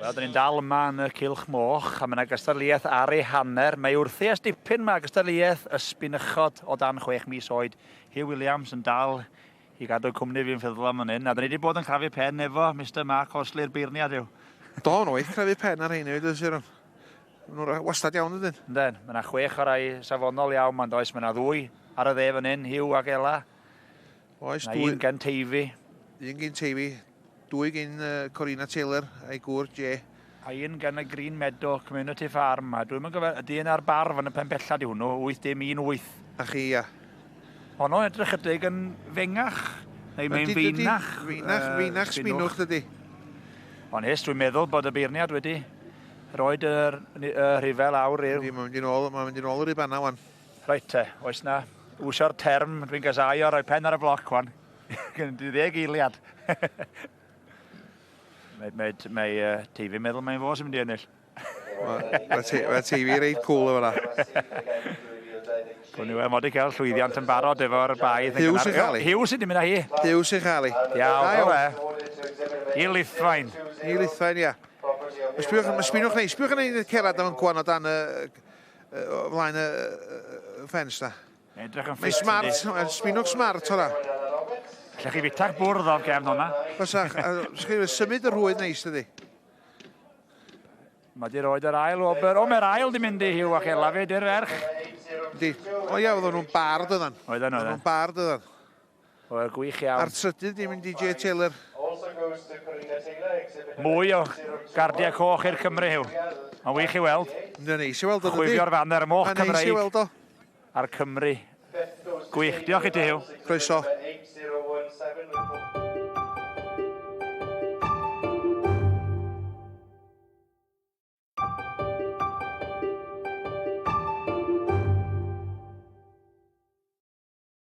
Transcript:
Wel, dyn ni'n dal yma yn y Cylch Moch, a mae yna gystadleuaeth ar ei hanner. Mae wrthi ers dipyn mae gystadleuaeth ysbinychod o dan chwech mis oed. Hugh Williams yn dal i gadw cwmni fi'n ffyddlon fan hyn, a dyn ni wedi bod yn crafu pen efo Mister Mark Horsley'r beirniad yw. Do, yn waith crafu pen ar rhein hefyd, oes Iron. Maen nhw'n wastad iawn ydyn. Yndyn, mae yna chwech o rai safonol iawn ma'n does, mae yna ddwy ar y dde fan hyn, Hugh ac Ela. Oes, dwy. Un gen Teifi. Un gen Teifi, dwy gen uh, Corina Taylor a'i gŵr Jay. A un gan y Green Meadow Community Farm, a dwi'm yn gofio, ydy un ar barf yn y pen bella di hwnnw, 8 dim 1 8. A chi, ia. Honno'n edrych ychydig yn fengach, neu mae'n feinach. Feinach, feinach sbinwch dydy. Ond hys, dwi'n meddwl bod y beirniad wedi rhoid yr, y rhifau lawr i'r... Ydy, mae'n mynd i nôl, mae'n mynd i nôl yr Ibana wan. Reit te, oes na wsio'r term, dwi'n gasau o roi pen ar y bloc wan. Gen ti ddeg eiliad. Mae, mae, mae uh, Teifi meddwl mae'n fo sy'n mynd i ennill. Mae Teifi reit cool efo na. Gwni wel, mod i cael llwyddiant yn barod efo'r baedd. Hugh sy'n cael ei. Hugh sy'n mynd â hi. Hugh sy'n cael ei. Iawn, o fe. I Lithfaen. I Lithfaen, ia. Sbiwch, sbiwch neis, sbiwch yn ein cerad am gwan o dan y, o flaen y, y ffens na. Edrych yn ffit. Mae'n smart, mae'n sbinwch smart hwnna. Allech chi fitach bwrdd o'r gefn hwnna. Fasach, a symud y rhwyd neis dydi. Mae di roed yr ail wobr. O, mae'r ail di mynd i Hugh ac Ela fyd i'r ferch. Di. O ia, oedden nhw'n bar dyddan. Oedden nhw, oedden. nhw'n bar dyddan. Oedd gwych iawn. A'r trydydd di mynd i Jay Taylor. Mwy o gardiau coch i'r Cymru, Hugh. Mae'n wych i weld. Mae'n neis i weld o, dydy. Chwifio'r faner, y moch Cymreig. Mae'n neis i weld o. A'r Cymru. Gwych. Diolch i ti, Huw. Croeso.